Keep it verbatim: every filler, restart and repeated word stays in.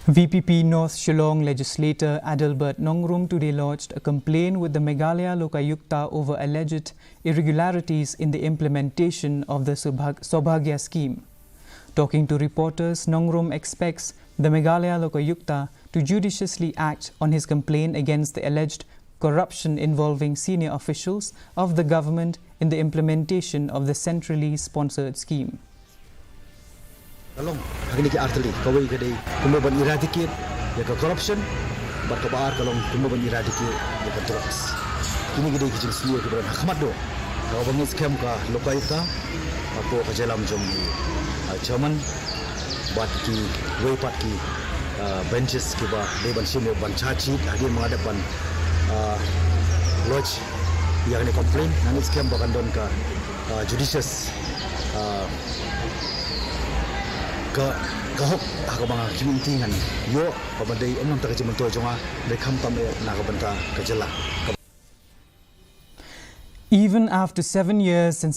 V P P North Shillong legislator Adelbert Nongrum today lodged a complaint with the Meghalaya Lokayukta over alleged irregularities in the implementation of the Subhag- Saubhagya scheme. Talking to reporters, Nongrum expects the Meghalaya Lokayukta to judiciously act on his complaint against the alleged corruption involving senior officials of the government in the implementation of the centrally sponsored scheme. Ka long ha kine ki artylli, kawei ka dei kumno ban eradicate ïa ka corruption, bad kaba ar ka long kumno ban eradicate ïa ka drugs. Kine ki dei ki jingsniew kiba don ha khmat duh kaba ngeit skhem ka Lokayukta, hapoh ka jingïalam jong u, uh, chairman bad kiwei pat ki, uh, benches kiba dei ban shim ïa ban charge sheet hadien ba nga dep ban, uh, lodge ïa kane complaint. Nga ngeit skhem ba kan don ka, uh, judicious, uh, ka, ka hok ha kaba nga kynti ngan ïoh kaba dei ym namar ka jingmyntoi jong nga, dei khamtam eh na ka bynta ka jylla. Even after seven years since